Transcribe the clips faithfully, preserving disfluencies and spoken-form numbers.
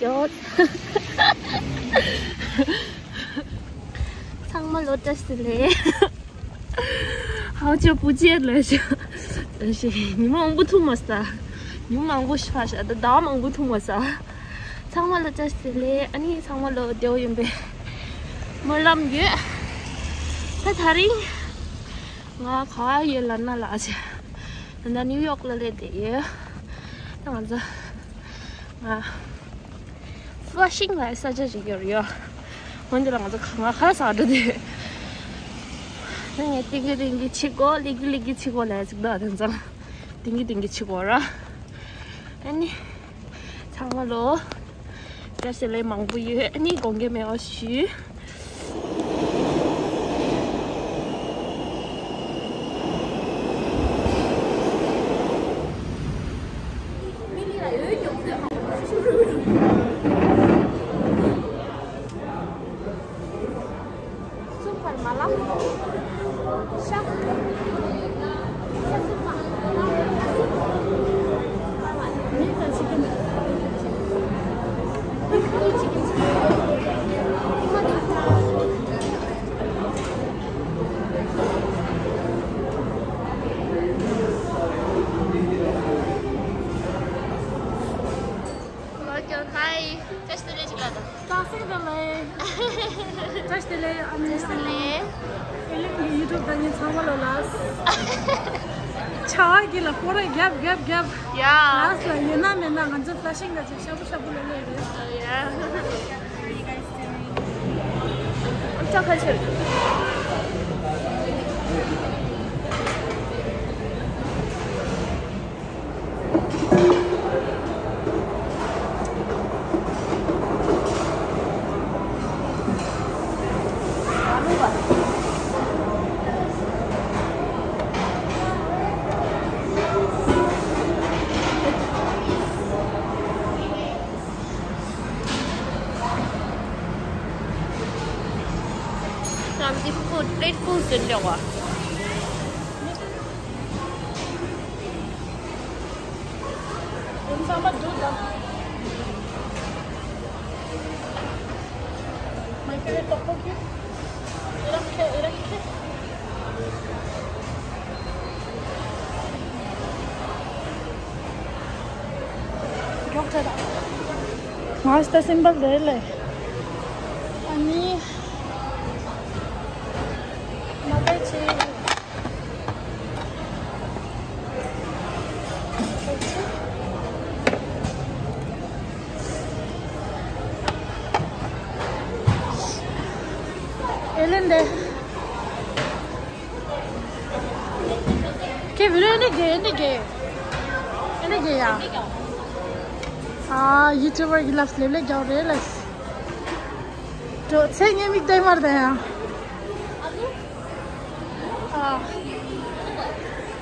ཡོད། ཚང་མ་ལོ་བཀྲ་ཤིས་བདེ་ལེགས། ཧའོ་ཅོ་པུ་ཅེ་ལ་ཞུ། ཞེས་ཉི་མ་མང་པོ་ཐུག་མ་ས། ཉི་མ་མང་པོ་ཞིག་ཕ་ཤ་ད་ཟླ་བ་མང་པོ་ཐུག་མ་ས། ཚང་མ་ལོ་བཀྲ་ཤིས་བདེ་ལེགས། ཨ་ནི་ཚང་མ་ལོ་བདེ་པོ་ཡིན་པའི་སྨོན་ལམ་ཡོད། ད་དེ་རིང་ང་ག་པར་ཡོད་ལབ་ན་ལགས་ཅེ། ད་ནིའུ་ཡོག་ལ་སླེབས་བསྡད་ཡོད། ད་ང་ཚོ། ང་Flushing ལ་ས་ཆ་ཞིག་ཡོད་རེད་ཡོད། འོན་ཏེ་ལ་ང་ཚོ་ང་ག་རེ་ཟ་འགྲོ་དེ། ད་ངས་ཏིང་གི་རིང་གི་ཆི་གོ་ལི་གི་ལི་གི་ཆི་གོ་ལ་ཟིག་ད་དེང་སང་ཏིང་གི་ཏིང་གི་ཆི་གོ་ར། ཨ་ནི་ཚང་མ་ལོ་བཀྲ་ཤིས་བདེ་ལེགས་མང་པོ་ཡོད། ཨ་ནི་དགོངས་འགལ་མེད་པ་ཞུ། ཧའི། བཀྲ་ཤིས་བདེ་ལེགས་ཅིག་ལ་དང་། བཀྲ་ཤིས་བདེ་ལེགས། བཀྲ་ཤིས་བདེ་ལེགས། ཨ་ནི་བཀྲ་ཤིས་བདེ་ལེགས། ཨེ་ལིན་གྱི་ཡུ་ཊུབ་ལྟ་མཁན་ཚང་མ་ལོ་ལགས། ཆར་པ་གི་ལ་སྐོར་ར་རྒྱབ་རྒྱབ་རྒྱབ། ཡ། ལགས་ལ་ཡོད་ན་མེད་ན་ང་ཚོ་Flushing ལ་ཅིག་ཤ་བོ་ཤ་བོ་ལོ་ལོ་རེད། ཡ། ཨམ་ཅག་ཁ་ཕྱིར། ནམ་དེ་ཕུ་པླེཊ་ཕུ་ཟིན་འདྲ་བ། My favorite tteokbokki. 이렇게, 이렇게. ང་ལྟ་སིམ་པལ་རེད་ལེ། ཨ་ནི། མ་པའི་ཆེ། ཨེ་ལེན་དེ། ཁྱེད་བི་ཌི་ཡོ་ཨེ་འདྲ་རྒྱག་ཨེ་འདྲ་རྒྱག་ཨེ་འདྲ་རྒྱག་ཡ། ཨ། ཡུ་ཊུབ་པར་གྱི་ལབ་ལེབ་ལེ་རྒྱག་རེད་ལ། འགྲོ་ཚེ་ངའི་མིག་ལྟད་མར་ལྟ་ཡ། ཨ།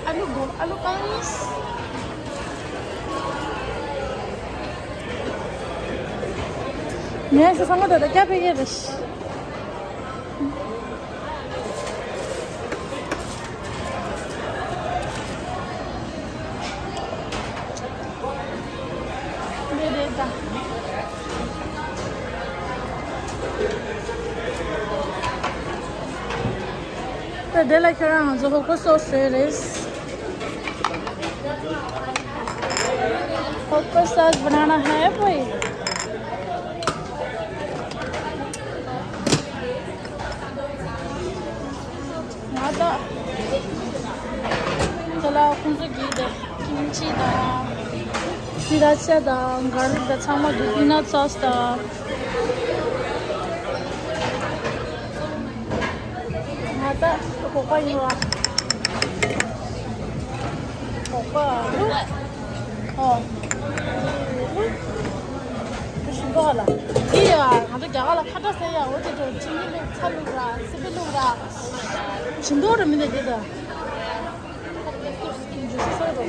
ཨ་ལུ་གོ་ཨ་ལུ་གང་ཡིན། ངས་ས་ས་མ་ད་ད་སྐྱ་ཕེ་གེ་རེད། འདི་རེད་ད། ད་དེ་ལ་ཁྱོད་རང་ང་ཚོ་ཧོ་ཀོ་སོ་སི་རེད། ཧོ་ཀོ་སོ་སི་བྷ་ན་ན་ཧེ་པོ་ཡི། ང་ད། དེ་ལ་ཁོང་ཚོ་གིས་དེ་ཀིམ་ཆི་དང་། སི་ར་ཅ་དང་ག་རུ་དང་ཚང་མ་འདུག་པི་ནཊ་སོ་སི་དང་། ང་ད་སྒོག་པ་ཡིན་བ། སྒོག་པ་ལུག་ཨོ། ཞིམ་པོ་ལ། འདི་ཡ་ང་ཚོ་རྒྱ་གར་ལ་ཁ་བརྡ་ཟེར་ཡ། འོ་དེ་ཚོ་ཅི་ནི་ལུག་ཚ་ལུག་ར་སི་པི་ལུག་ར། ཞིམ་པོ་ར་མི་འདུག་དེ་ཚོ། ཇུ་སི་ཟ་རོ་ར།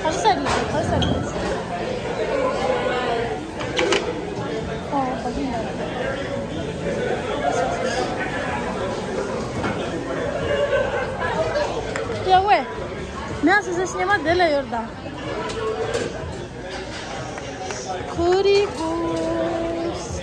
ཁ་ས་ལུག་ཁ་ས་ལུག་ཨོ་བ་ཡིན་ན། ཡ་ཝེ། ནས་སི་སི་སི་ཉི་མ་དེ་ལ་ཡོད་ད། Booty hoops.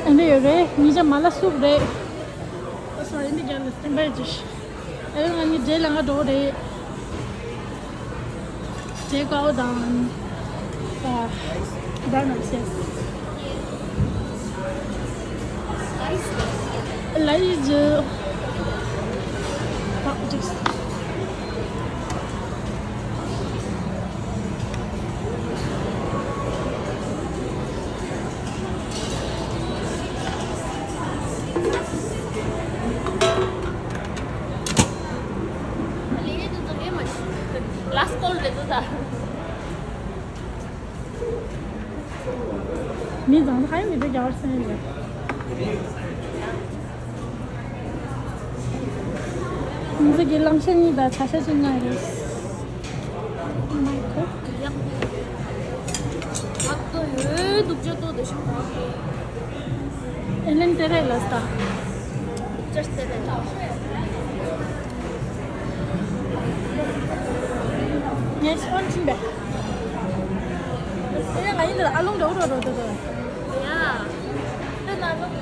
ཨ་འདྲ་ཡོད་རེད། ཉིན་ཞག་མ་ལ་སུབ་རེད། ཨ་སོ་ཨ་འདི་རྒྱབ་ལ་སྟན་པའི་ཇིས། ཨེ་ང་གཉིས་འབྲེལ་ལ་ང་འགྲོ་རེད། Take out on uh, brown rice, yes. Rice? Last call རེད་འདུག་ད། མི་ཚང་མ་ཧ་ཡང་མི་འདུག་རྒྱ་གར་སེང་རེད། ང་ཚོ་གི་ལམ་ཤ་གཉིས་དང་བྱ་ཤ་གཅིག་མངགས་ཡོད། ང་ཚོ་ཡོད་སྡུག་ཅག་ཏོ་དེ་ཤོག་ཨེ་ལེན་ཏེ་རེ་ལ་སྟ། སྡུག་ཅག་ཏེ་རེ་ལ། ངས་སོན་ཕྱིན་པས། ཨེ་ང་ཡིན་ལ་ཨ་ལུང་འདྲ་བོ་འགྲོ་འགྲོ་འགྲོ་འགྲོ། ཡ། ཨེ་ན་ལུང་།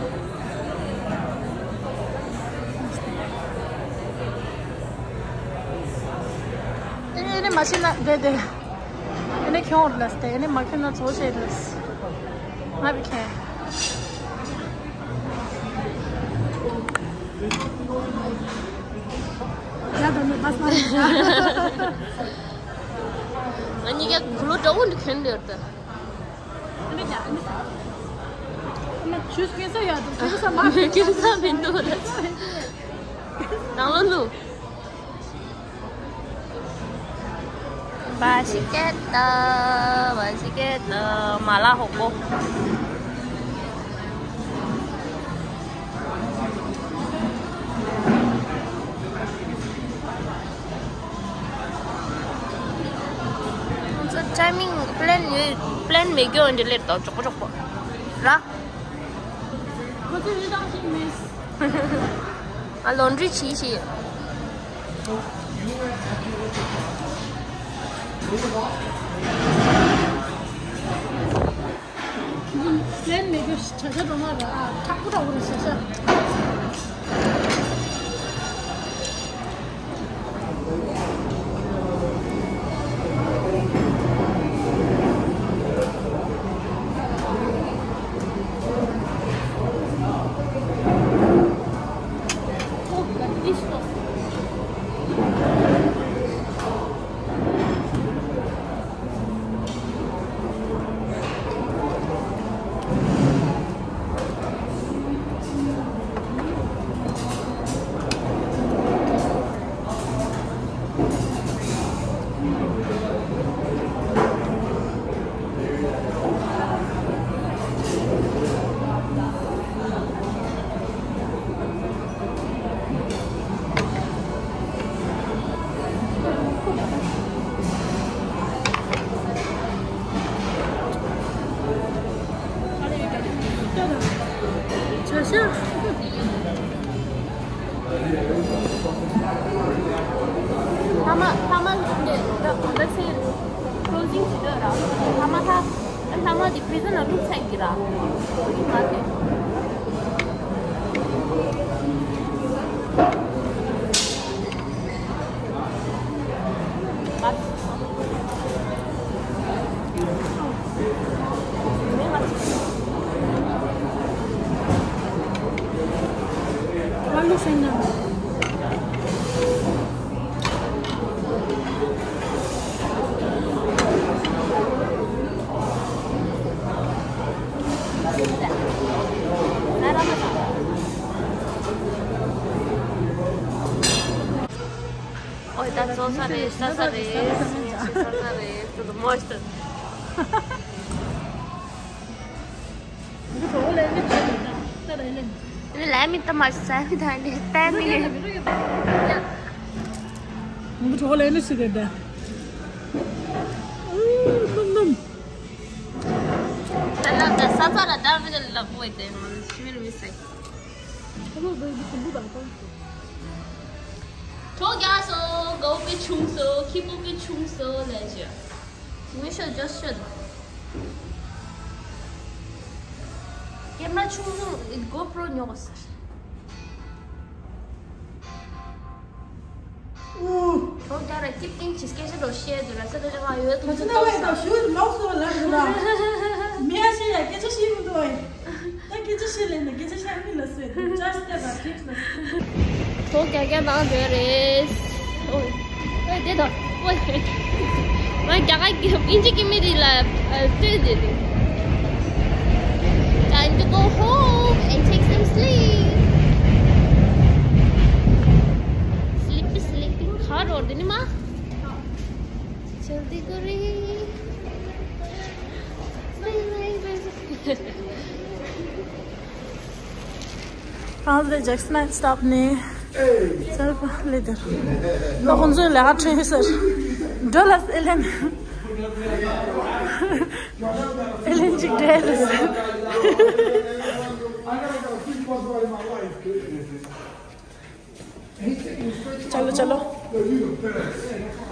ཨེ་ནས་མ་ཤེས་ན་བསྡད་དེ། ཨེ་ནས་ཁྱོད་ལ་སྟེ་ཨེ་ནས་མ་ཁྱོད་ན་ཚོ་ཤེས་ལ། ང་བི་ཁྱེད། ཡ་ད་ནི་བ་ས་རེད། ང་གཉིས་ཀ་གུ་ལོ་འདྲ་བོ་འདི་གྱོན་འདི་ཡོད་ད། ཨ་ནི་ཡ་ཨ་ནི་ས། ཨ་ནི་ཆུ་སྐྱེ་ས་ཡ་དུ་སྐྱེ་ས་མ་སྐྱེ་ས་མི་འདུག་ལ། ནང་ལོ་ལུ། བ་ཞིག་སྐད་ད། བ་ཞིག་སྐད་ད། མ་ལ་ཧོ་ཀོ། ང་ཚོ་ཊའི་མིང་པི་ལེན་ཡོད། པི་ལེན་མེད་རྒྱུ་འདི་ལེར་དང་ཅོག་ཅོག་པོ་ར། ཁོ་ཚོས་རི་དྭགས་ཤིག་མེད། ང་ལོན་ཌི་རི་བྱིས་ཤིག་ལེན་མེད་རྒྱུ་བྱ་བྱ་འགྲོ་མ་ར་ཨ་ཁག་པོ་འདྲ་བོ་རེད་བྱ་བྱ། བྱ་ཤ། ཕ་མ་ཕ་མ་འདི་ད་གོང་ད་ཚེ་ཀོ་ལོ་ཛིང་བྱེད་འདོད་ར། ཕ་མ་ད་ཕ་མ་འདི་ཕི་རི་ཛར་ནང་བླུགས་ཚར་གི་ར། ཡིན་མ་རེད། ཨ། མེད་ང་ཚོ། ཨོ་ད་ཚོ་ས་རེད། ས་ས་རེད། ས་ས་རེད། ཏུ་མོ་ཤི་ཏུ། ལ་མི་ཏ་མ་ས་མི་ད་ནི་ཏ་མི། ངུ་ཁྲོ་ལེ་ནི་ཤི་རེད་ད། ནམ་ནམ། ད་ལ་ད་ས་ས་ལ་ད་མི་ལ་པོ་ཡི་ཏེ་ང་ཤི་མི་རུ་མི་སའི། གྲོགས་རྒྱག་སོང་། དགའ་བོ་དཔེ་ཆུང་སོང་། ཁྱི་པོ་དཔེ་ཆུང་སོང་ལས་བྱོས། ངུ་ཤོད་ཇོ་ཤོད། ཀེམ་ར་ཆུང་ཆུང་གོ་པྲོ་ཉོ་གོ་ཟེར། ཨུ། གྲོགས་རྒྱག་ར་ཀིབ་ཀིང་ཆི་སྐད་ཆ་འགྲོ་བཤད་དུ་ར་ས་ད་ཅག་ཡོད་དུ་ད་ཅི་ན་བས་ད་ཤུལ་ལོག་སོང་ལ་རེད་ལ། མི་ཨ་ཤེས་ཡ་སྐད་ཆ་ཤེས་མི་འདུག་ཨེ། ད་སྐད་ཆ་ཤེས་ལེ་ན་སྐད་ཆ་ཤེས་མི་ལ་སོད་ཅར་སྟེ་ད་ཁྱེད་ལ་སོད། གྲོགས་རྒྱག་རྒྱག་ནང་འདོད་རེད། ཨོ། ཨེ་དེ་ད། ཨོ། ང་རྒྱ་གར་གྱི་ཨིན་ཇི་གི་མི་རིགས་ལ་ཨ་ལྟོས་བསྡད་འདུག Time to go home and take some sleep. Sleepy, sleepy. ཁ་རོ་འདི་ནི་མ། ཇལ་དི་ཀོ་རེ། ཧང་ལེ་ཇེག་སི་ནན་སི་ཊོབ་ནས་སར་པ་ལེ་དར། ད་ཁོང་ཚོའི་ལས་ཀ་ཁྲོད་ཟེར། འགྲོ་ལ་ཨེ་ལེན། ཨེ་ལེན་ཅིག་འདྲེ་ལ་ཟེར། Chalo, chalo.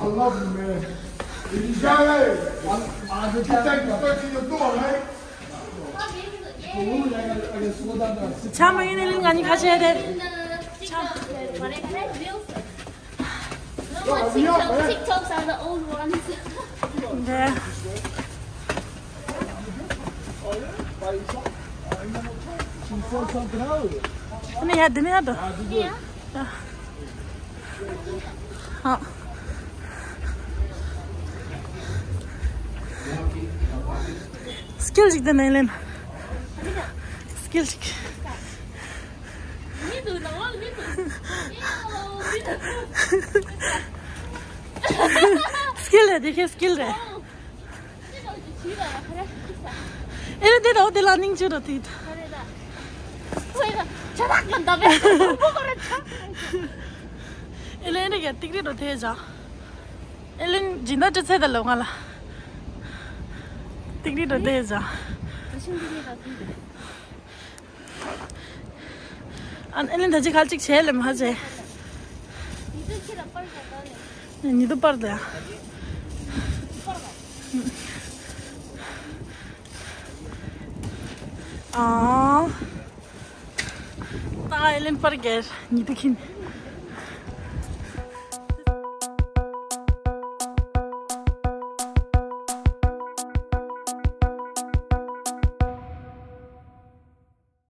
I love you, man. Thank you, thank you, thank you. ཆ་མ་ཡིན་ནི་ལིན་ང་གཉིས་ཁ་ཆེ་རེད། ཆ། No more TikTok. TikToks are the old ones. འདི། ཨ་ནི་ཡ་འདི་ནི་ཡ་འདུག་ཡ། ཧ། སྐིལ་ཅིག་དེ་ནས་ལེན། སྐིལ་ཅིག་སྐིལ་རེད་དེ་ཁྱེད་སྐིལ་རེད། ཨེ་རེད་དེ་རོ་དེ་ལ་སྙིང་རྗེ་རོ་དེ། ཨེ་ལེན་རེ་ག་ཏིག་རེ་རོ་དེ་ཇ། ཨེ་ལེན་སྦྱིན་བདག་ཅི་ཚེ་ད་ལོ་ང་ལ། ཏིག་རེ་རོ་དེ་ཇ། ཨན་ཨེ་ལེན་ད་ཅི་ཁ་ཅིག་བྱས་ལེ་མ་བྱས། ཉི་དུ་པར་དེ། ཨ། ད་ཨེ་ལེན་པར་གེར་ཉི་དུ་ཁིན།